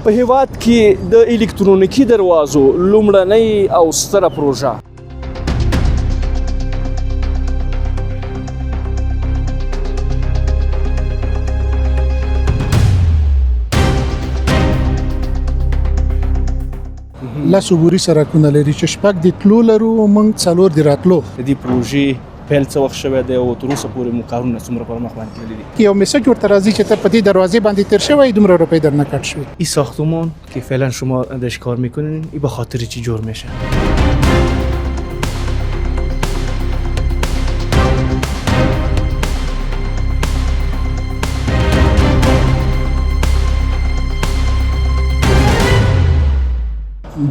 په هیواد کې د الکترونیکي دروازو لومړنۍ او ستره پروژه. لس عبوري سرکونه لري چې شپږ د تلو لرو، موږ څلور د راتلو. د دې پروژې پیل څه وخت شوی دی او تر اوسه پورې مو کارونه څومره پر مخ باندې تللي دي؟ یو میسج ورته راځي چې ته په دې دروازې باندې تیر شوی، دومره روپۍ درنه کټ شوې. این ساختمان که فعلا شما دش کار میکنین، این به خاطر چی جور میشه؟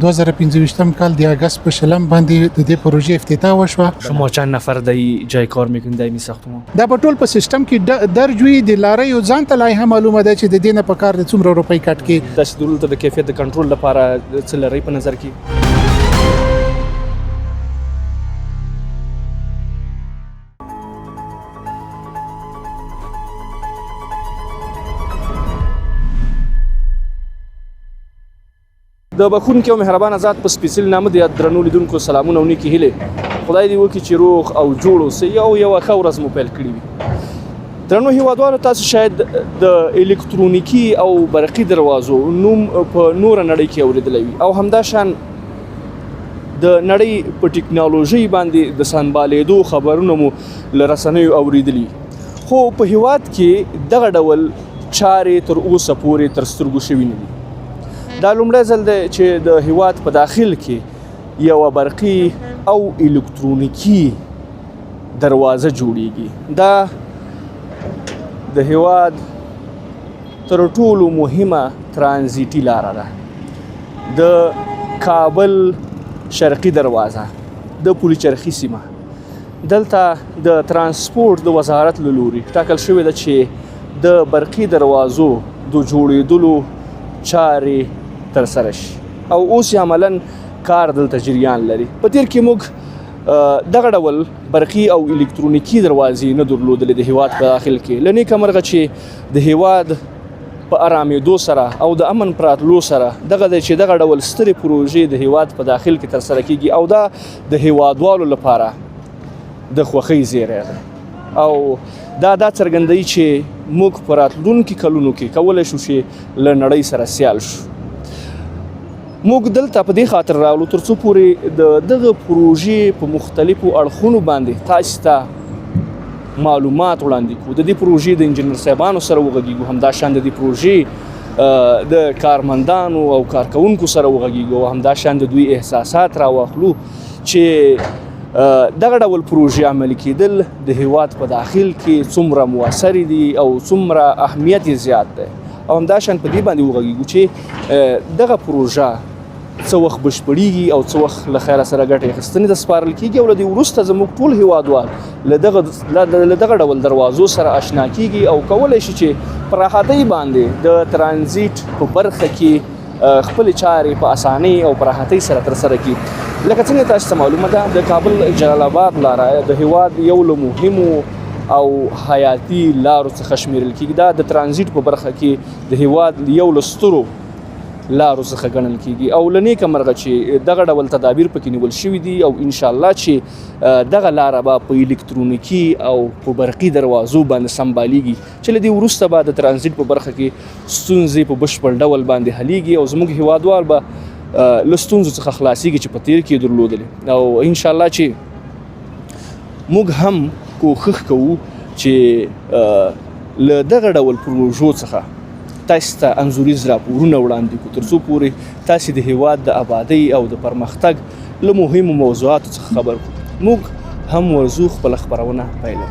دوه زره پنځه ویشتم کال د اګست په شلم باندې د دې پروژې افتتاح وشوه. شما چند نفر در این جای کار میکنید، در این ساختمان؟ دا په ټول په سیستم کې درج وي. د لاریو ځان ته لایحه معلومه ده چې د دې نه په کار د څومره روپۍ کټ کې. تاسو دلته د کیفیت د کنټرول لپاره څه لرئ په نظر کې؟ د بخښونکي او مهربانه ذات په سپېڅلي نامه د یاد درنو لیدونکو سلامونه او نیکې هیلې. خدای دې وکړي چې روغ او جوړ اوسئ او یوه ښه ورځ مو پیل کړې وي. درنو هیوادوالو، تاسو شاید د الکترونیکي او برقي دروازو نوم په نوره نړۍ کې اورېدلی وي او همداشان د نړۍ په ټکنالوژۍ باندې د سمبالېدو خبرونه مو له رسنیو اورېدلي، خو په هیواد کې دغه ډول چارې تر اوسه پورې تر سترګو شوي نه دي. دا لومړی ځل دی چې د هیواد په داخل کې یوه برقي او الکترونیکي دروازه جوړیږي. دا د هیواد تر ټولو مهمه ترانزیټي لاره ده، د کابل شرقي دروازه، د پل چرخي سیمه. دلته د ترانسپورت د وزارت له لوري ټاکل شوې ده چې د برقي دروازو د جوړېدلو چارې ترسره شي او اوس یې عملاً کار دلته جریان لري. په تېر کې موږ دغه ډول برقي او الکترونیکي دروازې نه درلودلې د هیواد په داخل کې. له نیکه مرغه چې د هیواد په ارامېدو سره او د امن په راتلو سره دغه دی چې دغه ډول سترې پروژې د هیواد په داخل کې ترسره کیږي او دا د هیوادوالو لپاره د خوښۍ زیری دی او دا څرګندوي چې موږ په راتلونکي کلونو کې کولی شو چې له نړۍ سره سیال شو. موږ دلته په دې خاطر راغلو تر څو پورې د دغه پروژې په مختلفو اړخونو باندې تاسو ته معلومات وړاندې کړو، د دې پروژې د انجنیر صاحبانو سره وغږیږو، همداشان د دې پروژې د کارمندانو او کارکوونکو سره وغږیږو او همداشان د دوی احساسات راواخلو چې دغه ډول پروژې عملي کېدل د هیواد په داخل کې څومره موثرې دي او څومره اهمیت یې زیات دی، او همداشان په دې باندې وغږیږو چې دغه پروژه څه وخت بشپړیږي او څه وخت له خیره سره ګټې اخیستنې ته سپارل کیږي او له دې وروسته زموږ ټول هیوادوال له دغه ډول دروازو سره آشنا کیږي او کولی شي چې په راحتۍ باندې د ترانزیټ په برخه کې خپلې چارې په اسانۍ او په راحتۍ سره ترسره کړي. لکه څنګه تاسو ته معلومه ده، د کابل جلال آباد لاره د هیواد یو له مهمو او حیاتي لارو څخه شمیرل کیږي. دا د ترانزیټ په برخه کې د هیواد یو له سترو لارو څخه ګڼل کیږي او له نیکه مرغه چې دغه ډول تدابیر پکې نیول شوي دي او انشاءالله چې دغه لاره به په الکترونیکي او په برقي دروازو باندې سمبالېږي چې له دې وروسته به د ترانزیټ په برخه کې ستونزې په بشپړ ډول باندې حلیږي او زموږ هیوادوال به له ستونزو څخه خلاصیږي چې په تیر کې یې درلودلې. او انشاءالله چې موږ هم کوښښ کوو چې له دغه ډول پروژو څخه تاسو ته انځوریز راپورونه وړاندې کړو تر څو پورې تاسو د هیواد د آبادۍ او د پرمختګ له مهمو موضوعاتو څخه خبر کړو. موږ هم ورځو خپله خپرونه پیلوو.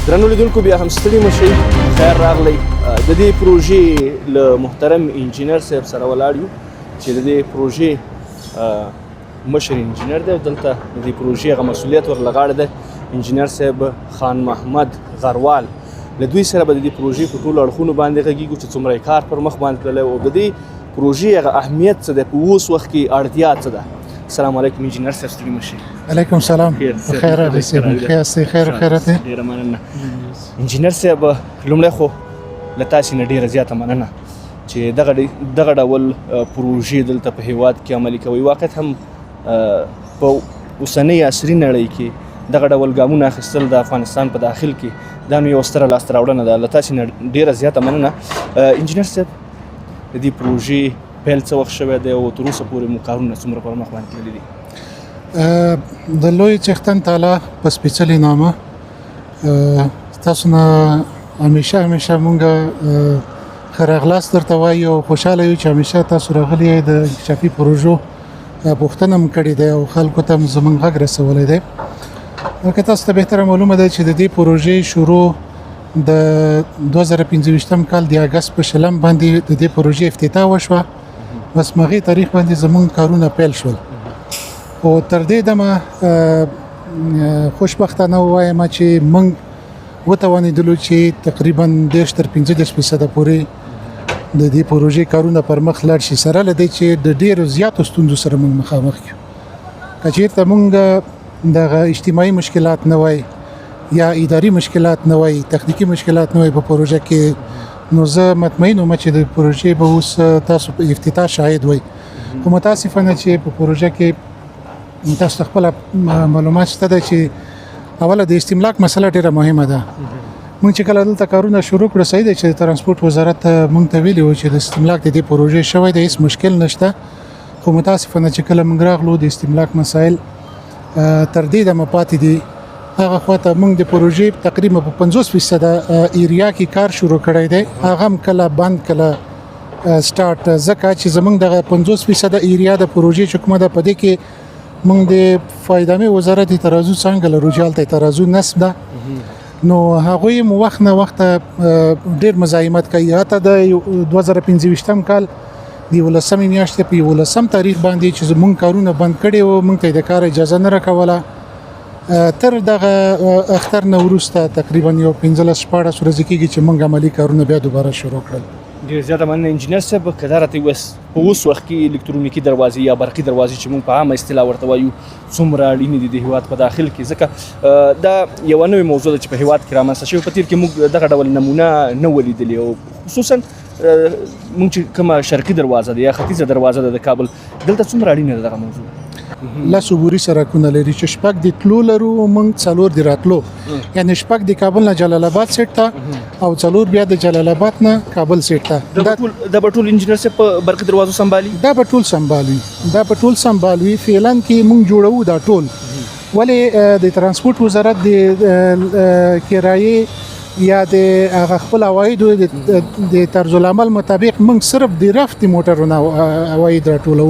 درنو لیدونکو بیا هم ستړي مه شئ، خیر راغلی. د دې پروژې له محترم انجینر صاحب سره ولاړ یو چې د دې پروژې مشر انجینر دی او دلته د دې پروژې هغه مسؤلیت ور له غاړې دی، انجینر صاحب خان محمد غروال. له دوی سره به د دې پروژې په ټولو اړخونو باندې غږیږو چې څومره یې کار پر مخ باندې تللی او د دې پروژې هغه اهمیت څه دی، په اوس وخت کې اړتیا څه ده. السلام علیکم انجینر صاحب، ستړي مه شئ. علیکم سلام، خیر راغلی صاحب. ښه یاستئ؟ خیر خیرت دی. ډېره مننه انجینر صاحب. لومړی خو له تاسې نه ډېره زیاته مننه چې دغه ډول پروژې دلته په هیواد کې عملي کوي. واقعیت هم په اوسنۍ عصري نړۍ کې دغه ډول ګامونه اخیستل د افغانستان په داخل کې دا نو یو ستره لاسته راوړنه ده. له تاسې نه ډېره زیاته مننه. انجینر صاحب، د دې پروژې پیل څه وخت شوی دی او تر اوسه پورې مو کارونه څومره پر مخ باندې تللي دي؟ د لوی څښتن تعالی په سپېڅلي نامه. تاسو نه همیشه همیشه مونږ ښه راغلاست درته وایو او خوشحاله یو چې همیشه تاسو راغلي یئ، د انکشافي پروژو پوښتنه هم کړې ده او خلکو ته هم زمونږ غږ رسولی دی. لکه تاسو ته بهتره معلومه ده چې د دې پروژې شروع د 2025 کال د اګست په 20 باندې د دې پروژې افتتاح وشوه. بس مغې تاریخ باندې زمونږ کارونه پیل شول او تر دې دمه خوشبختانه وایم چې موږ وتوانېدلو چې تقریبا 30 تر 35% پورې د دې پروژې کارونه پر مخ لاړ شي، سره له دې چې د ډیرو زیاتو ستونزو سره موږ مخامخ یو. که چیرته موږ دغه اجتماعي مشکلات نه وای یا اداري مشکلات نه وای، تخنیکي مشکلات نه وای په پروژه کې، نو زه مطمئن وم چې د پروژې به اوس تاسو په افتتاح شاهد وای. خو متاسفانه چې په پروژه کې تاسو ته خپله معلومات شته ده چې اوله د استملاک مسله ډیره مهمه ده. موږ چې کله دلته کارونه شروع کړو، صحیح دی چې د ترانسپورت وزارت موږ ته ویلي و چې د استملاک د دې پروژې شوی دی، هیڅ مشکل نشته. خو متاسفانه چې کله موږ راغلو د استملاک مسایل تر دې دمه پاتې دي. هغه خواته موږ د پروژې تقریبا په 50% area کې کار شروع کړی دی، هغه هم کله بند کله سٹارټ، ځکه چې زمونږ دغه 50% area د پروژې چې کومه ده، په دې کې موږ د فایدامې وزارت ترازو څانګه لرو چې هلته ترازو نصب ده، نو هغوی مو وخت نه وخت ډیر مزاحمت کوي. حتی د 2025 کال د 11مې میاشتې په 11 تاریخ باندې چې زمونږ کارونه بند کړي وو، موږ ته د کار اجازه نه راکوله. تر دغه اختر نه وروسته تقریبا یو 15 16 ورځې کېږي چې موږ عملي کارونه بیا دوباره شروع کړل. ډېر زیاته مننه انجینر صاحب. که دا راته ووایاست په اوس وخت کې الکترونیکي دروازې یا برقي دروازې چې موږ په عامه اصطلاح ورته وایو څومره اړینې دي د هیواد په داخل کې؟ ځکه دا یوه نوې موضوع ده چې په هیواد کې رامنځته شوې، په تېر کې موږ دغه ډول نمونه نه وه لیدلې، او خصوصا موږ چې کومه شرقي دروازه ده یا ختیځه دروازه ده د کابل، دلته څومره اړینه ده دغه موضوع؟ لس عبوري سرکونه لري چې شپږ د تلو لرو موږ، څلور د راتلو، یعنی شپږ د کابل نه جلال آباد سیټ ته او څلور بیا د جلال آباد نه کابل سیټ ته. دا به ټول انجینر صاحب په برقي دروازو سمبالي؟ دا به ټول سمبالوي، دا به ټول سمبالوي. فعلا کې موږ جوړو دا ټول، ولې د ترانسپورت وزارت د کرایې یا د هغه خپل عوایدو د طرز العمل مطابق موږ صرف د رفت موټرونو عواید راټولو،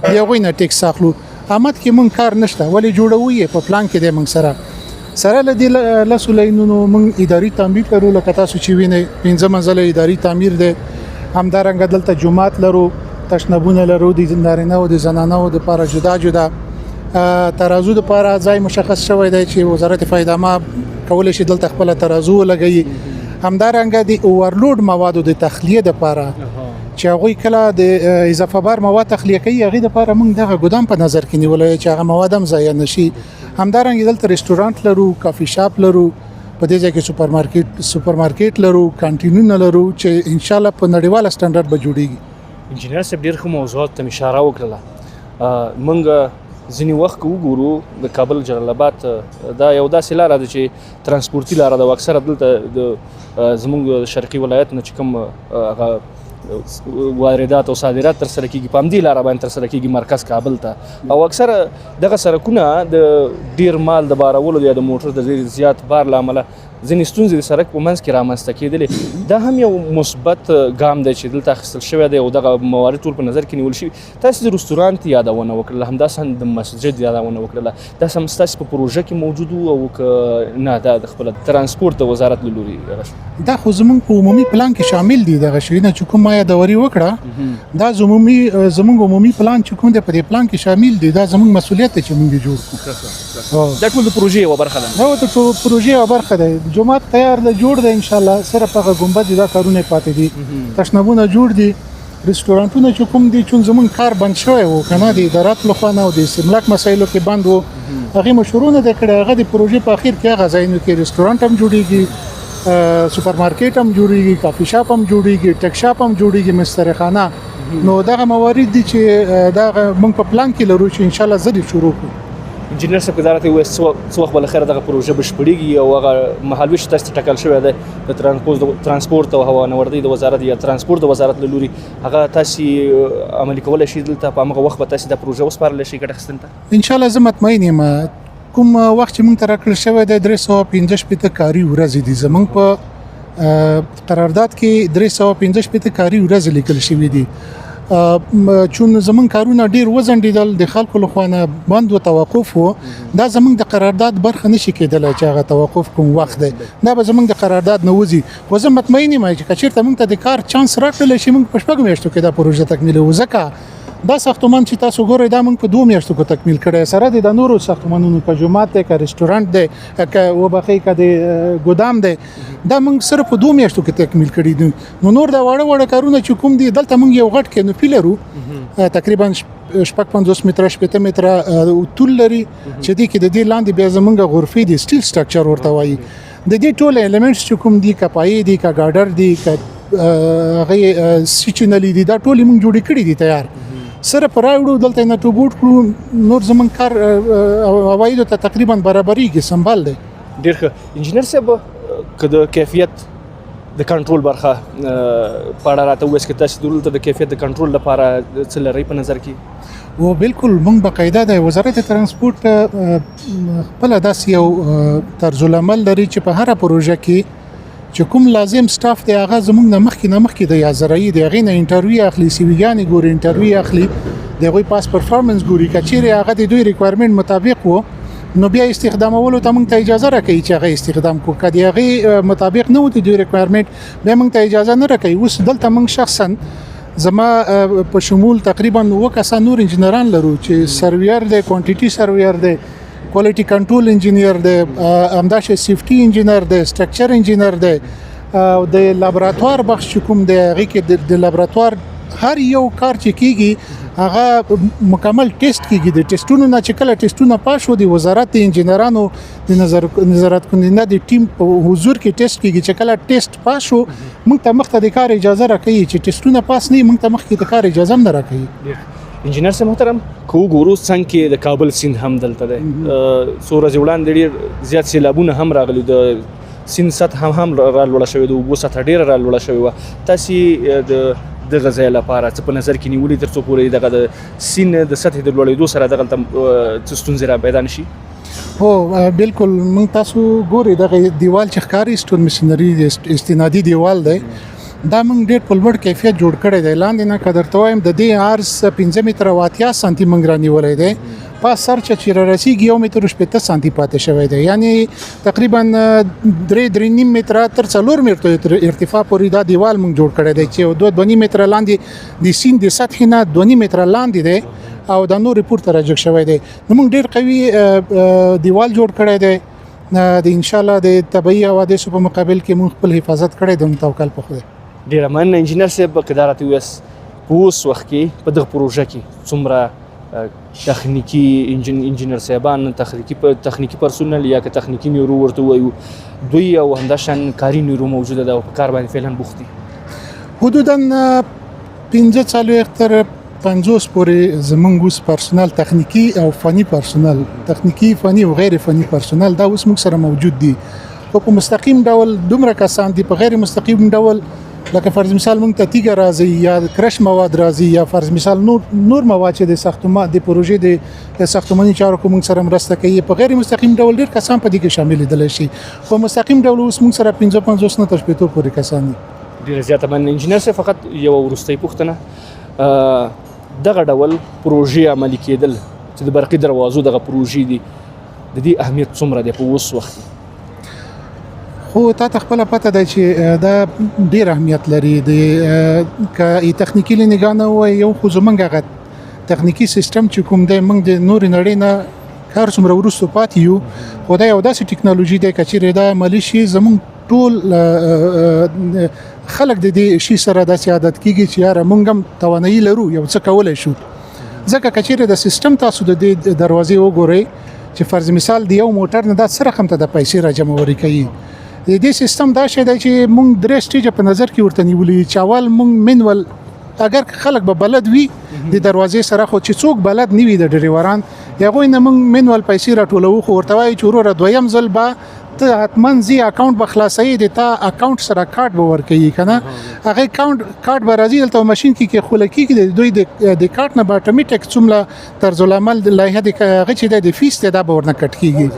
د هغوی نه ټیکس اخلو. آمد کې مونږ کار نشته، ولې جوړو یې، په پلان کې دی. مونږ سره سره له دې لسو لاینونو مونږ اداري تعمیر لرو، لکه تاسو چې وینئ 5 منزله اداري تعمیر دی. همدارنګه دلته جومات لرو، تشنابونه لرو، د نارینه او د زنانو دپاره جدا جدا، ترازو دپاره ځای مشخص شوی دی چې وزارت فایدامه کولی شي دلته خپله ترازو ولګوي. همدارنګه د overload موادو د تخلیې دپاره چې هغوی کله د اضافه بار مواد تخلیه کوي، هغې دپاره موږ دغه ګودام په نظر کې نیولی چې هغه مواد هم ضایع نه شي. همدارنګه دلته رستورانت لرو، کافي شاپ لرو، په دې ځای کې سوپرمارکیټ لرو، کانټینونه لرو چې انشاءالله په نړیواله سټنډرډ به جوړیږي. انجینر صاحب، ډېر ښه موضوعات ته مې اشاره وکړله. موږ ځینې وخت که وګورو د کابل جلال آباد دا یو داسې لاره ده چې ترانسپورتي لاره ده، او اکثره دلته د زموږ شرقي ولایت نه چې کوم هغه واردات او صادرات ترسره کیږي په همدې لاره باندې ترسره کیږي مرکز کابل ته، او اکثره دغه سرکونه د ډیر مال د بارولو یا د موټر د ډیر زیات بار له امله ځینې ستونزې د سرک په منځ کې رامنځته کېدلې. دا هم یو مثبت ګام دی چې دلته اخیستل شوی دی او دغه موارد ټول په نظر کې نیول شوي. تاسو د رستورانت یادونه وکړله، همداسې د مسجد یادونه وکړله، دا هم ستاسو په پروژه کې موجود وو او که نه دا د خپل ترانسپورت د وزارت له لوري؟ دا خو زمونږ په عمومي پلان کې شامل دي. دغه شیونه چې کوم ما یادوري وکړه، دا زمونږ عمومي پلان چې کوم دی، په دې پلان کې شامل دي. دا زمونږ مسولیت دی چې مونږ یې جوړ کړو. دا ټول د پروژې یوه برخه ده. دا د پروژې یوه برخه ده. جومات تیار دی، جوړ دی ان شاء الله، صرف هغه ګنبد دا کارونه پاتې دي، تشنابونه جوړ دي. رستورانتونه چې کوم دي، چون زمونږ کار بند شوی وو کنه، د ادارات لخوا نه او د استملاک مسایلو کې بند وو، هغه مشورونه د کړه. هغه د پروژې په اخر کې هغه ځایونو کې رستورانت هم جوړیږي، سوپر مارکیټ هم جوړیږي، کافي شاپ هم جوړیږي، ټک شاپ هم جوړیږي، مسترخانه. نو دغه موارد دي چې دا موږ په پلان کې لرو چې ان شاء الله زر شروع کړو. انجینر صاحب، که دا راته ووایاست څه وخت به له خیره دغه پروژه بشپړېږي او هغه مهالوېش تاسو ته ټاکل شوی دی د ترانسپورت او هوانوردۍ د وزارت یا ترانسپورت د وزارت له لوري، هغه تاسو عملي کولی شئ؟ دلته په همغه وخت به تاسو دا پروژه وسپارلی شئ ګټه اخیستنې ته؟ ان شاء الله، زه مطمئن یم. کوم وخت چې موږ ته راکړل شوی دی، 365 کاري ورځې دي. زموږ په قرارداد کې 365 کاري ورځې لیکل شوې دي. چون زمونږ کارونه ډیر وځنډېدل، د خلکو لخوا نه بند و توقف و، دا زمونږ د قرارداد برخه نشي کېدلی چې هغه توقف کوم وخت دی، دا به زمونږ د قرارداد نه وځي. خو زه مطمئن یم چې که چېرته موږ ته د کار چانس راکړل شي، موږ په 6 میاشتو کې دا پروژه تکمیلوو، ځکه دا ساختمان چې تاسو ګورئ، دا موږ په 2 میاشتو کې تکمیل کړی، سره د نورو ساختمانونو، که جومات دی، که رستورانت دی، که وبخښئ که د ګودام دی، دا موږ صرف په 2 میاشتو کې تکمیل کړي دي. نو نور دا واړه واړه کارونه چې کوم دي، دلته موږ یو غټ canopy لرو، تقریبا 56 متره، 60 متره طول لري، چې دې کې د دې لاندې بیا زمونږ غرفې دي، steel structure ورته وایي. د دې ټول elements چې کوم دي، که پایې دي، که girder دي، که هغه سیچنلې دي، دا ټول موږ جوړې کړي دي، تیار سره پر راوړو، دلته nut bolt کړو، نور زمونږ کار عوایدو ته تقریبا برابرېږي، سمبال دی. ډېر ښه. انجینر صاحب، که د کیفیت د کنټرول برخه په اړه راته ووایاست، که تاسو دلته د کیفیت د کنټرول لپاره څه لرئ په نظر کې؟ و بالکل، موږ باقاعده د وزارت ترانسپورت خپله داسې یو طرزالعمل لري چې په هره پروژه کې چې کوم لازم staff دی، هغه زموږ نه مخکې نه مخکې د یا زراعي دی، هغې نه interview اخلي، CV ګانې ګوري، interview اخلي، د هغوی past performance ګوري. که چیرې هغه د دوی requirement مطابق وو، نو بیا استخدامولو ته موږ ته اجازه راکوي چې هغه استخدام کړو. که د هغې مطابق نه و د دوی requirement، بیا موږ ته اجازه نه راکوي. اوس دلته موږ شخصا زما په شمول تقریبا 7 کسان نور انجینران لرو چې surveyor دی، quantity surveyor دی، quality control engineer دی، همداسې safety engineer دی، structure engineer دی، او د لابراتوار بخش چې کوم دی، هغې کې د لابراتوار هر یو کار چې کیږي، هغه مکمل ټیسټ کیږي. د ټیسټونو نه چې کله ټیسټونه پاس شو، د وزارت د انجینرانو د نظارت کننده د ټیم په حضور کې ټیسټ کیږي. چې کله ټیسټ پاس شو، موږ ته مخته د کار اجازه راکوي. چې ټیسټونه پاس نه، موږ ته مخکې د کار اجازه هم نه راکوي. انجینر صاحب محترم، که وګورو څنګ کې د کابل سیند هم دلته دی. څو ورځې وړاندې ډېر زیات سیلابونه هم راغلي، د سیند سطح هم را لوړه شوې، د اوبو سطح ډېره را لوړه شوې وه. تاسې د دغه ځای لپاره څه په نظر کې نیولي تر څو پورې دغه د سیند د سطحې د لوړېدو سره دغلته څه ستونزې را پیدا نه شي؟ هو بالکل، موږ تاسو ګورئ دغه دیوال چې ښکاري، stone masonry استنادي دیوال دی، دا موږ ډېر په لوړ کیفیت جوړ کړی دی. لاندې نه که درته وایم، د دې عرض 5 متره او 80 سانتي موږ رانیولی دی، پاس سر چې را رسیږي 1 متر 60 سانتي پاتې شوی دی، یعنی تقریبا درې، درې نیم متره تر 4 مترو ارتفاع پورې دا دیوال موږ جوړ کړی دی، چې دوه، دوه نیم متره لاندې د سیند د سطحې نه دوه نیم متره لاندې دی او دا نور پورته راجګ شوی دی. نو موږ ډېر قوي دیوال جوړ کړی دی. د انشاءالله د طبیعي حوادثو په مقابل کې موږ خپل حفاظت کړی دی، موږ توکل په خدای. ډېره مننه انجینر صاحب. که دا راته ووایاست په اوس وخت کې په دغه پروژه کې څومره تخنیکي انجینر صاحبان، تخنیکي پرسونل یا که تخنیکي نیرو ورته ووایو دوی، او همداشان کاري نیرو موجوده ده او په کار باندې فعلا بوخت دي؟ حدوداً 45 تر 50 پورې زمونږ اوس پرسونل، تخنیکي او فني پرسونل، تخنیکي، فني او غیر فني پرسونل، دا اوس موږ سره موجود دي. خو په مستقیم ډول دومره کسان دي، په غیر مستقیم ډول لکه فرض مثال مونږ ته تیګه راځي یا کرش مواد راځي یا فرض مثال نور مواد چې د ساختمان د پروژې د ساختماني چارو کې مونږ سره مرسته کوي، په غیر مستقیم ډول ډیر کسان په دې کې شامل دي شي. په مستقیم ډول اوس مونږ سره 55 نه تر 60 پورې کسان دي. ډیره زیاته مننه انجینر صاحب. فقط یوه وروستۍ پوښتنه، دغه ډول پروژې عملي کېدل چې د برقي دروازو دغه پروژې دي، د دې اهمیت څومره دی په اوس وخت کې؟ خو تا ته خپله پته ده چې دا ډیر اهمیت لري. د که تخنیکي له نګاه نه ووایي، یو خو زمونږ هغه تخنیکي سیستم چې کوم دی، موږ د نورې نړۍ نه هر څومره وروسته پاتې یو، خو دا یو داسې ټکنالوژي دی که چیرې دا عملي شي، زمونږ ټول خلک د دې شي سره داسې عادت کیږي چې یاره مونږ هم توانایي لرو، یو څه کولی شو. ځکه که چیرې د سیستم تاسو د دې دروازې وګورئ چې فرض مثال د یو موټر نه دا څه رقم ته د پیسې راجمعوري کوي، د دې سیستم دا شی دی چې مونږ درې stage په نظر کې ورته نیولي چې اول مونږ manual، اگر خلک به بلد وي د دروازې سره، خو چې څوک بلد نه وي د ډریوران، هغوی نه مونږ manual پیسې راټولوو، خو ورته وایو چې وروره دویم ځل به ته حتما ځي اکاونټ به خلاصوي، د تا اکاونټ سره کارت به ورکوي که نه، هغه اکاونټ کارت به راځي دلته ماشین کې کېښول کېږي، د دوی د کارت نه به اتوماتیک څومره طرزالعمل د لایحه د هغه چې دی د فیس دی دا به ورنه کټ کېږي.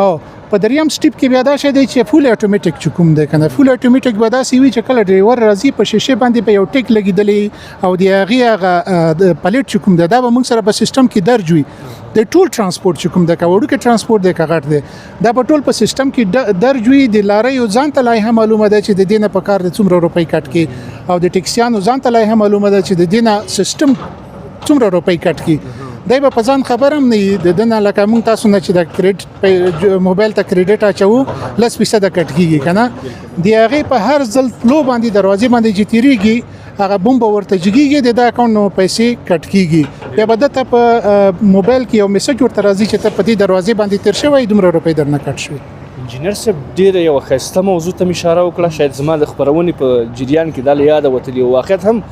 او په دریم step کې بیا دا شی دی چې full automatic چې کوم دی کنه، full automatic به داسې وي چې کله ډریور راځي په شیشه باندې به یو ټیک لګېدلی او د هغې هغه plate چې کوم دی دا به موږ سره په سیستم کې درج وي. د ټول ترانسپورت چې کوم دی، که وړوکی ترانسپورت دی که غټ دی، دا په ټول په سیستم کې درج وي. د لاریو ځان ته لایحه معلومه ده چې د دې نه په کار د څومره روپۍ کټ کې، او د ټکسیانو ځان ته لایحه معلومه ده چې د دې نه سیستم څومره روپۍ کټ کې. دی به په ځان خبر هم نه وي د ده نه، لکه موږ تاسو نه چې د credit موبایل ته credit اچوو 10% کټ کېږي که نه، د هغې په هر ځل تلو باندې دروازې باندې چې تېرېږي هغه بوم به ورته جګېږي، د ده اکاونټ نو پیسې کټ کېږي. بیا به ده ته په موبایل کې یو message ورته راځي چې ته په دې دروازې باندې تېر شوی، دومره روپۍ درنه کټ شوې. انجینر صاحب ډېره یوه ښایسته موضوع ته مې اشاره وکړه، شاید زما د خپرونې په جریان کې دا له یاده وتلې. واقعیت هم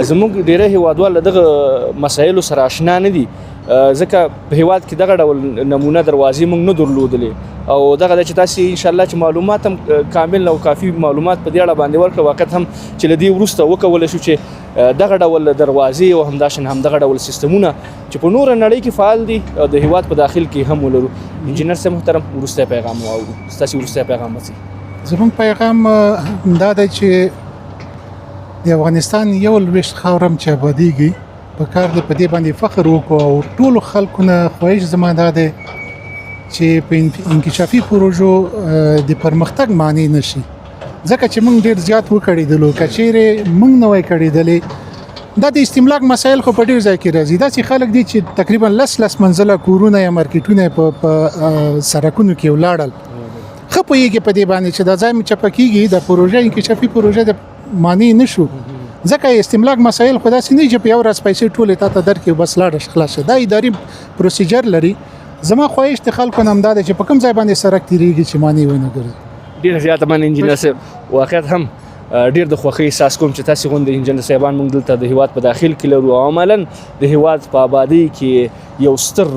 زموږ ډېری هیوادوال له دغه مسایلو سره آشنا نه دي، ځکه په هیواد کې دغه ډول نمونه دروازې موږ نه درلودلې، او دغه ده چې تاسې انشاءالله چې معلومات هم کامل او کافي معلومات په دې اړه باندې ورکړه، واقعیت هم چې له دې وروسته وکولی شو چې دغه ډول دروازې او همداشان هم دغه ډول سیستمونه چې په نوره نړۍ کې فعال دي د هیواد په داخل کې هم ولرو. انجینر صاحب محترم، وروستی پیغام واورو، ستاسې وروستی پیغام به څه؟ زموږ پیغام دا دی چې د افغانستان یو لویشت خاوره هم چې آبادیږي په کار دی په دې باندې فخر وکړو، او ټولو خلکو نه خواهش زما دا دی چې په انکشافي پروژو د پرمختګ معنی نشي، ځکه چې موږ ډېر زیات وکړېدلو. که چیرې موږ نه وای کړېدلې، دا د استملاک مسایل خو په ډېر ځای کې راځي. داسې خلک دي چې تقریبا لس لس منزله کورونه یا مارکیټونه په سړکونو کې ولاړل، ښه پوهېږي په دې باندې چې دا ځای مې چپه کېږي، دا پروژه انکشافي پروژه د معنی نشو، ځکه استملاک مسایل خو داسې نه چې په یو ورځ پیسې ټولې تا ته درکړي بس لاړه شي خلاص شي، دا اداري procedure لري. زما خواهش د خلکو نه همدا دی چې په کوم ځای باندې سړک تېرېږي چې معنی ونه ګرځي. ډېره زیاته مننه انجینر صاحب، واقعیت هم ډېر د خوښۍ احساس کوم چې تاسې غوندې انجینر صاحبان موږ دلته د هیواد په داخل کې لرو او عملاً د هیواد په آبادۍ کې یو ستر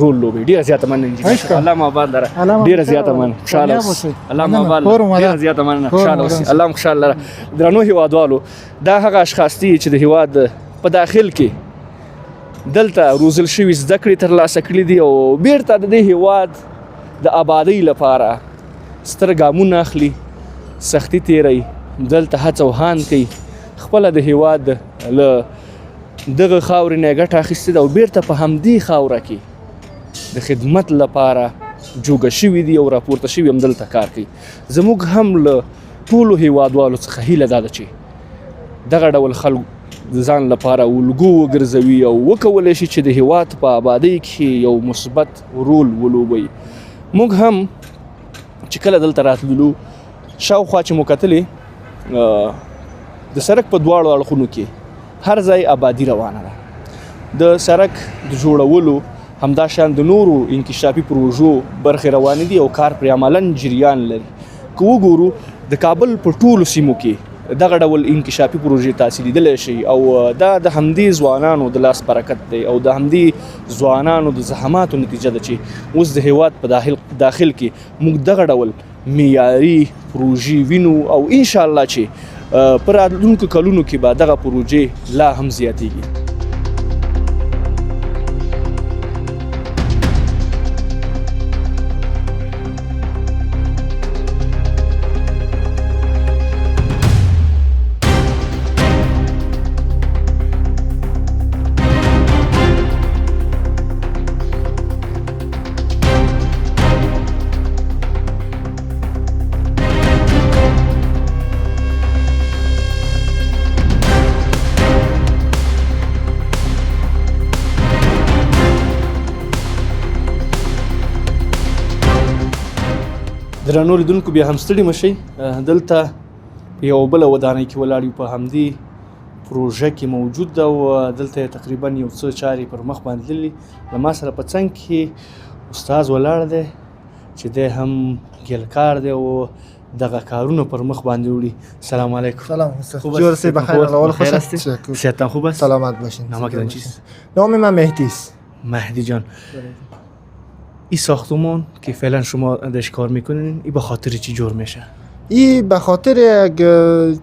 رول لوبوي. ډېره زیاته مننه انجینر صاحب، الله مو آباد لره. ډېره زیاته مننه، خوشحاله اوسئ. الله مو آباد لره. ډېره زیاته مننه، خوشحاله اوسئ. الله مو خوشحاله لره. درنو هیوادوالو، دا هغه اشخاص دي چې د هیواد په داخل کې دلته روزل شوي زده کړې ترلاسه کړي دي او بیرته د دې هیواد د آبادۍ لپاره ستر ګامونه اخلي، سختي تیروي، دلته هڅه او هاند کوي، خپله د هیواد له دغه خاورې نه یې ګټه اخیستې ده او بیرته په همدې خاوره کې د خدمت لپاره جوګه شوي دي او راپورته شوي هم دلته کار کوي. زموږ هم له ټولو هیوادوالو څخه هیله دا ده چې دغه ډول خلک د ځان لپاره الګو وګرځوي او وکولی شي چې د هیواد په آبادۍ کې یو مثبت رول ولوبوي. موږ هم چې کله دلته راتللو، شاوخوا چې مو کتلې د سړک په دواړو اړخونو کې هر ځای آبادي روانه ده. د سړک د جوړولو همداشان د نورو انکشافي پروژو برخې روانې دي او کار پرې عملاً جریان لري. که وګورو د کابل په ټولو سیمو کې دغه ډول انکشافي پروژې تاسې لیدلی شئ او دا د همدې ځوانانو د لاس برکت دی او د همدې ځوانانو د زحماتو نتیجه ده چې اوس د هیواد په داخل کې موږ دغه ډول معیاري پروژې وینو او انشاءالله چې په راتلونکو کلونو کې به دغه پروژې لا هم زیاتیږي. درنو لیدونکو بیا هم ستړي مه شئ. دلته په یوه بله ودانۍ کې ولاړ یو، په همدې پروژه کې موجود ده او دلته تقریبا یو څه چارې پر مخ باندې تللي. له ما سره په څنګ کې استاد ولاړ دی چې دی هم ګلکار دی او دغه کارونه پر مخ باندې وړي. سلام علیکم. سلام استاد، جور سی بخیر، اول خوش هستید؟ صحتتان خوب است؟ سلامت باشین. نامتان چیست؟ نام من مهدی است. مهدی جان، این ساختمان که فعلا شما دش کار میکنین، این به خاطر چی جور میشه؟ این به خاطر یک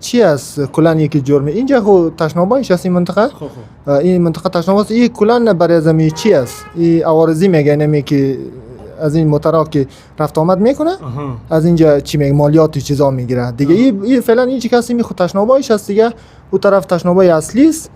چی است کلا یکی جور می اینجا خو تشنابایش است این منطقه. این منطقه تشناب است. این کلا برای زمین چی است؟ این عوارضی میگه نمی که از این موترها که رفت آمد میکنه از اینجا چی میگه مالیات و چیزا میگیره دیگه. این فعلا این چی کسی می خو تشنابایش است دیگه. او طرف تشنابای اصلی است،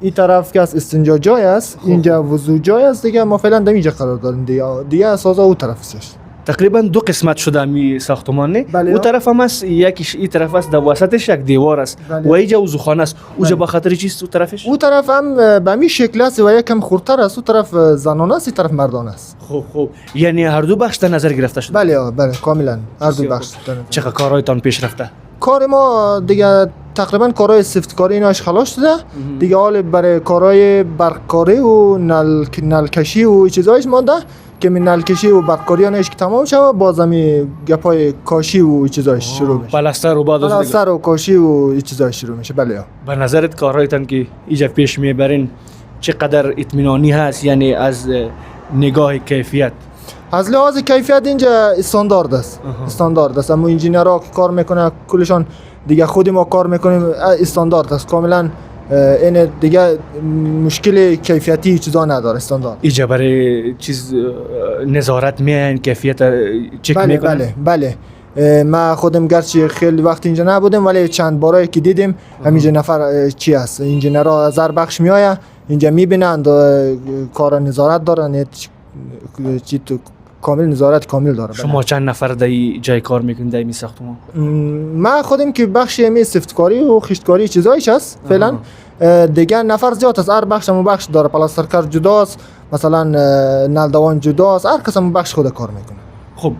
این طرف که از استنجا جای است، اینجا وضو جای است دیگه. ما فعلا در اینجا قرار داریم دیگه. دیگه اساسا او طرف است. تقریبا دو قسمت شده می ساختمان نه؟ بله. او طرف هم است، یکیش این طرف است، در وسطش یک دیوار است. بله. و اینجا وضوخانه است. اونجا به خاطر چیست او طرفش؟ او طرف هم به همین شکل است و یکم خردتر است. او طرف زنانه است، این طرف مردانه است. خوب خوب، یعنی هر دو بخش در نظر گرفته شده. بله بله، کاملا هر دو بخش. چقدر کارهایتان پیش رفته؟ کار ما دیگه تقریبا کارهای سفتکاری ایناش خلاص شده دیگه. حال برای کارهای برقکاری و نلکشی و چیزایش مانده که من نلکشی و برقکاری آنش که تمام شوه، باز همی گپای کاشی و چیزایش شروع میشه. پلستر و بعد از دیگه. پلستر و کاشی و چیزایش شروع میشه. بله. به نظرت کارهایتان که اینجا پیش میبرین چقدر اطمینانی هست؟ یعنی از نگاه کیفیت؟ از لحاظ کیفیت اینجا استاندارد است. استاندارد است. اما انجینرها که کار میکنه کلشان دیگه، خود ما کار میکنیم، استاندارد است کاملا. این دیگه مشکل کیفیتی چیزا نداره، استاندارد. اینجا برای چیز نظارت میان، کیفیت چک بله میکنن؟ بله بله. ما خودم گرچه خیلی وقت اینجا نبودم ولی چند بارایی که دیدیم همینجا نفر چی است انجینرها از هر بخش میآید اینجا میبینند، کار نظارت دارن، چی تو کامل نظارت کامل داره. بله. شما چند نفر در جای کار میکنید در این ساختمان؟ ما خودم که بخش می سفتکاری و خشتکاری چیزایش است فعلا. دیگه نفر زیاد است، هر بخش هم بخش داره. پلاسترکار جداست، مثلا نلدوان جداست، هر کس هم بخش خود کار میکنه. خب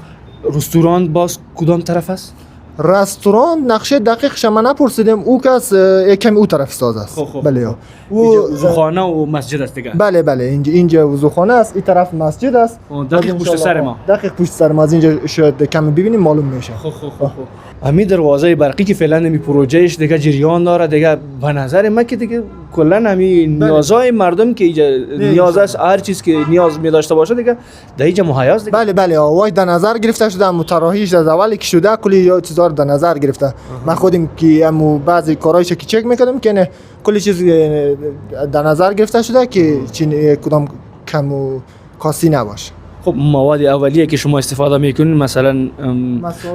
رستوران باز کدام طرف است؟ رستوران نقشه دقیقش ما نپرسیدیم، او کس کمی او طرف ساز است. خب، خب. بله. او وضوخانه و مسجد است دیگه. بله بله، اینجا وضوخانه است، این طرف مسجد است. دقیق پشت سر ما. دقیق پشت سر ما، از اینجا شاید کمی ببینیم معلوم میشه. خب خب خب. همین دروازه برقی که فعلا می پروژهش دیگه جریان داره دیگه، به نظر من که دیگه کلا همین نیازهای مردم که اینجا نیاز است، هر چیز که نیاز می داشته باشه دیگه در اینجا مهیا است دیگه. بله بله، وای در نظر گرفته شده، مطرحیش از اولی که شده کلی چیزا رو در نظر گرفته. من خودم که امو بعضی کارهایش که چک میکردم که نه کلی چیز در نظر گرفته شده که چین کدام کم و کاسی نباشه. خب مواد اولیه که شما استفاده میکنین مثلا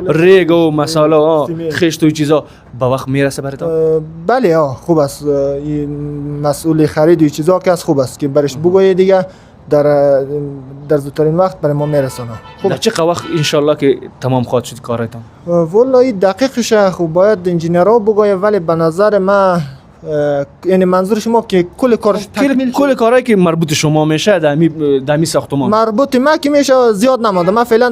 ریگ و مساله خشت و چیزا به وقت میرسه براتون؟ بله خوب است. مسئول خرید و چیزا که از خوب است که برش بگویی دیگه در زودترین وقت برای ما میرسانه. خب چه وقت ان شاء الله که تمام خواهد شد کارتون؟ والله دقیقش خوب باید انجینرها بگویه، ولی به نظر من یعنی منظور شما که کل کارش تکمیل، کل کارهایی که مربوط شما میشه در می ساختمان مربوط ما که میشه زیاد نمانده. من فعلا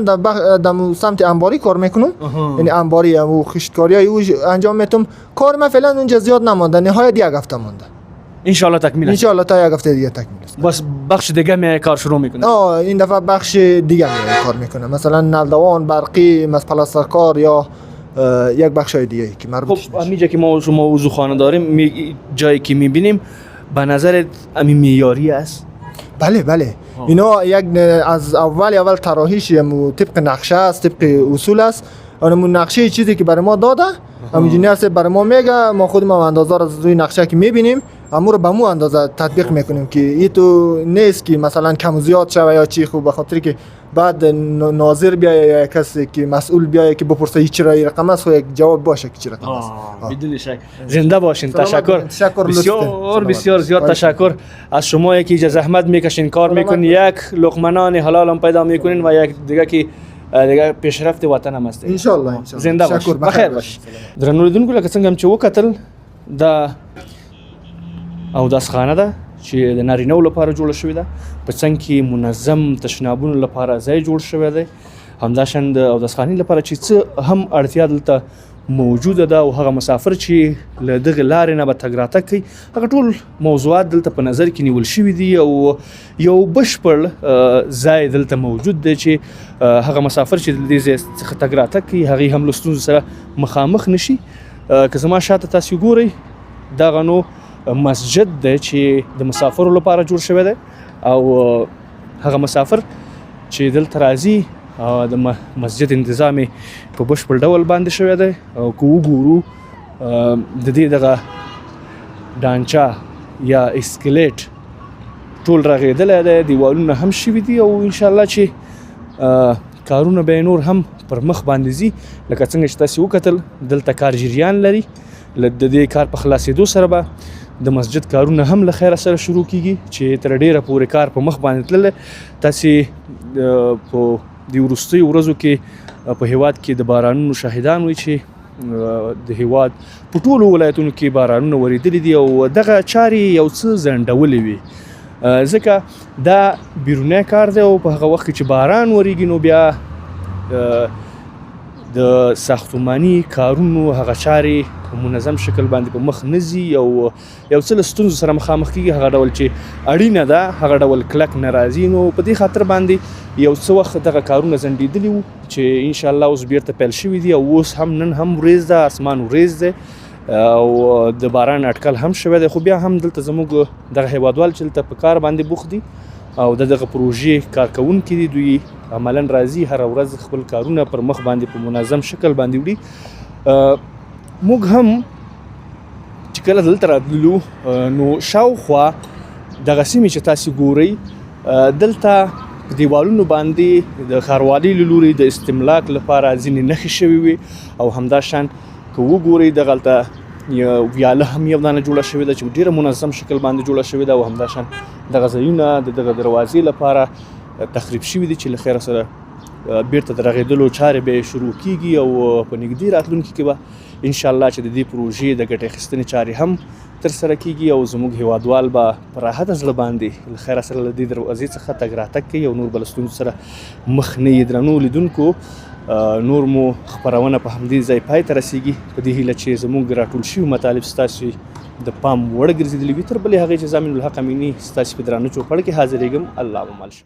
در سمت انباری کار میکنم، یعنی انباری و خشتکاری های او انجام میتم. کار من فعلا اونجا زیاد نمانده، نهایت یک هفته مانده. ان شاء الله تکمیل ان شاء الله تا یک هفته دیگه تکمیل است. بس بخش دیگه می کار شروع میکنه. این دفعه بخش دیگه می کار میکنه، مثلا نلدوان برقی، مثلا پلاسترکار یا یک بخش های دیگه که مربوط. خب همینجا که ما شما وضوخانه داریم، جایی که میبینیم به نظر همین معیاری است؟ بله بله، اینا یک از اول طراحیش طبق نقشه است، طبق اصول است. اون نقشه چیزی که برای ما داده انجینیر صاحب برای ما میگه، ما خودم هم اندازه رو روی نقشه که میبینیم امو رو به مو اندازه تطبیق میکنیم که ای تو نیست که مثلا کم و زیاد شوه یا چی. خوب به خاطر که بعد ناظر بیایه یا کسی که مسئول بیایه که بپرسه ای چرا این رقم است، خو یک جواب باشه که چی رقم است. بدون شک. زنده باشین. سلامت تشکر. باشین. تشکر، لطف. بسیار سلامت بسیار زیاد باشین. تشکر از شما که اینجا زحمت میکشین، کار سلامت میکنین، یک لقمه نان حلال هم پیدا میکنین و یک دیگه که دیگه پیشرفت وطن هم است. ان شاء الله، ان شاء الله. زنده باشین. تشکر. بخیر باشین. درنو لیدونکو، لکه څنګه هم چې وکتل، دا اوداسخانه ده چې د نارینهو لپاره جوړه شوې ده. په څنګ کې منظم تشنابونو لپاره ځای جوړ شوی دی. همداشان د اوداسخانې لپاره چې څه هم اړتیا دلته موجوده ده او هغه مسافر چې له دغې لارې نه به تګ راتګ کوي، هغه ټول موضوعات دلته په نظر کې نیول شوي دي او یو بشپړ ځای دلته موجود دی چې هغه مسافر چې له دې ځای څخه تګ راتګ کوي، هغوی هم له ستونزو سره مخامخ نه شي. که زما شاته تاسې ګورئ، دغه نو مسجد دی چې د مسافرو لپاره جوړ شوی دی او هغه مسافر چې دلته راځي، د مسجد انتظام یې په بشپړ ډول باندې شوی دی. او که وګورو، د دې دغه ډانچه یا اسکلیټ ټول رغېدلی دی، دیوالونه هم شوي دي او انشاءالله چې کارونه به یې نور هم پر مخ باندې ځي. لکه څنګه چې تاسې وکتل، دلته کار جریان لري. د دې کار په خلاصېدو سره به د مسجد کارونه هم له خیره سره شروع کیږي چې تر ډیره پورې کار په مخ باندې تللی. تاسې په دې وروستیو ورځو کې په هیواد کې د بارانونو شاهدان وئ چې د هیواد په ټولو ولایتونو کې بارانونه ورېدلي دي او دغه چارې یو څه ځنډولې وي، ځکه دا بیرونی کار دی او په هغه وخت کې چې باران ورېږي نو بیا د ساختماني کارونو هغه چارې په منظم شکل باندې په مخ نه ځي او یو څه له ستونزو سره مخامخ کېږي. هغه ډول چې اړینه ده هغه ډول کلک نه راځي، نو په دې خاطر باندې یو څه وخت دغه کارونه ځنډېدلي وو چې انشاءالله اوس بیرته پیل شوي دي. او اوس هم نن هم ورېځ ده، اسمان ورېځ دی او د باران اټکل هم شوی دی، خو بیا هم دلته زموږ دغه هیوادوال چې دلته په کار باندې بوخت دي او د دغه پروژې کارکوونکي دي، دوی عملاً راځي هره ورځ خپل کارونه پر مخ باندې په منظم شکل باندې وړي. موږ هم چې کله دلته راتللو، نو شاوخوا دغه سیمې چې تاسې ګورئ، دلته په دیوالونو باندې د ښاروالۍ له لوري د استملاک لپاره ځینې نښې شوې وې او همداشان که وګورئ دغلته ویاله هم یو دانه جوړه شوې ده چې په ډېره منظم شکل باندې جوړه شوې ده او همداشان دغه ځایونه د دغه دروازې لپاره تخریب شوي دي چې له خیره سره بیرته د رغېدلو چارې به یې شروع کیږي او په نږدې راتلونکي کې به انشاءالله چې د دې پروژې د ګټې اخیستنې چارې هم ترسره کیږي او زموږ هیوادوال به په راحته زړه باندې له خیره سره له دې دروازې څخه تګ راتګ کوي او نور به له ستونزو سره مخ نه یي. درنو لیدونکو، نور مو خپرونه په همدې ځای پای ته رسیږي، په دې هیله چې زموږ راټول شوي مطالب ستاسې د پام وړ ګرځېدلي وي. تر بلې هغې چې زه امین الحق امیني ستاسې په درانه چوپړ کې حاضرېږم، الله مو مل شه.